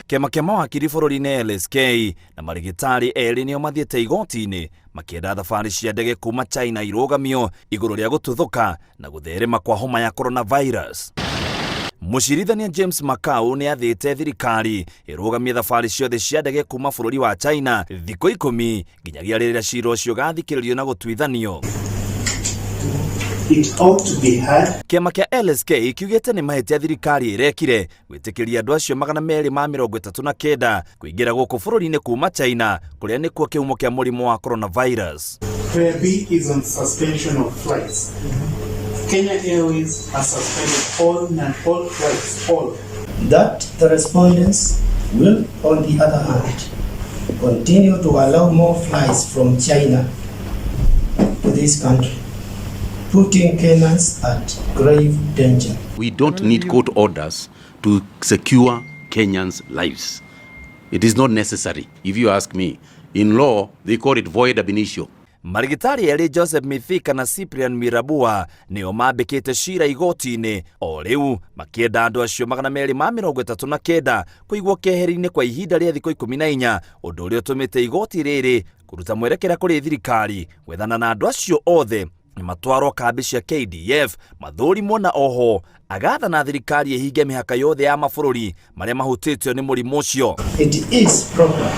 Kĩama kĩa mawakiri bũrũri-inĩ LSK na marĩgĩtarĩ erĩ nĩo mathiĩte igoti-inĩ makĩenda thabarĩ cia ndege kuma China irũgamio igũrũ rĩa gũtuthũka na gũtherema kwa homa ya coronavirus. Mũcirithania James Makau nĩ athĩte thirikari ĩrũgamie thabarĩ ciothe cia ndege kuma bũrũri wa China thikũ 10 nginyagia rĩrĩa cira ũcio ũgathikĩrĩrio na gũtuithanio. It ought to be heard. Kĩama kĩa LSK kiugĩte nĩ mahĩtia thirikari ĩrekire gwĩtĩkĩria andũ acio 239 kũingĩra gũkũ bũrũri-inĩ kuma China kũrĩa nĩkuo kĩhumo kĩa mũrimũ wa coronavirus. Prayer B is on suspension of flights. Kenya Airways has suspended all non all flights, all. That the respondents will, on the other hand, continue to allow more flights from China to this country, putting Kenyans at grave danger. We don't need court orders to secure Kenyans' lives. It is not necessary, if you ask me. In law, they call it void ab initio. Marigitari erĩ Joseph Mithika na Cyprian Mirabua nĩo mambĩkĩte cira igoti-inĩ o rĩu makĩenda andũ acio 239 kũigwo keheri-inĩ kwa ihinda rĩa thikũ 14, ũndũ ũrĩa ũtũmĩte igoti rĩrĩ kũruta mwerekera kũrĩ thirikari gwethana na andũ acio othe matwarwo kambĩ cia KDF mathũrimwo, na oho agathana thirikari ĩhinge mĩhaka yothe ya mabũrũri marĩa mahutĩtio nĩ mũrimũ ũcio. It is proper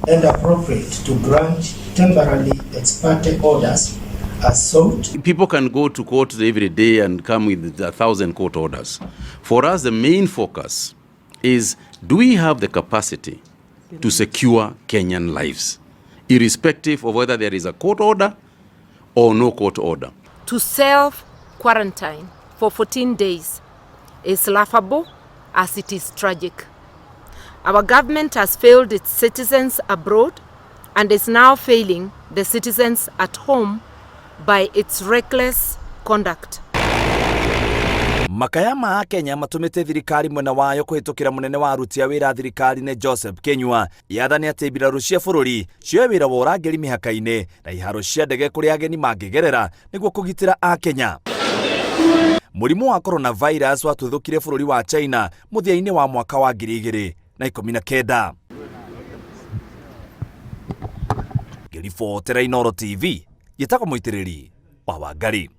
and appropriate to grant temporarily ex parte orders as sought. People can go to court every day and come with 1,000 court orders. For us, the main focus is, do we have the capacity to secure Kenyan lives, irrespective of whether there is a court order or no court order? To self-quarantine for 14 days is laughable as it is tragic. Our government has failed its citizens abroad and is now failing the citizens at home by its reckless conduct. Makaya ma Kenya matũmĩte thirikari mwena wayo kũhĩtũkĩra mũnene wa aruti a wĩra thirikari-inĩ Joseph Kinyua yathane atĩ mbirarũ cia bũrũri cioe wĩra wa ũrangĩri mĩhaka-inĩ na iharo cia ndege kũrĩa ageni mangĩgerera nĩguo kũgitĩra Akenya. Mũrimũ wa coronavirus watuthũkire bũrũri wa China mũthia-inĩ wa mwaka wa 2019. Ngĩribotera Inooro TV, njĩtagwo Mũitĩrĩri wa Wangari.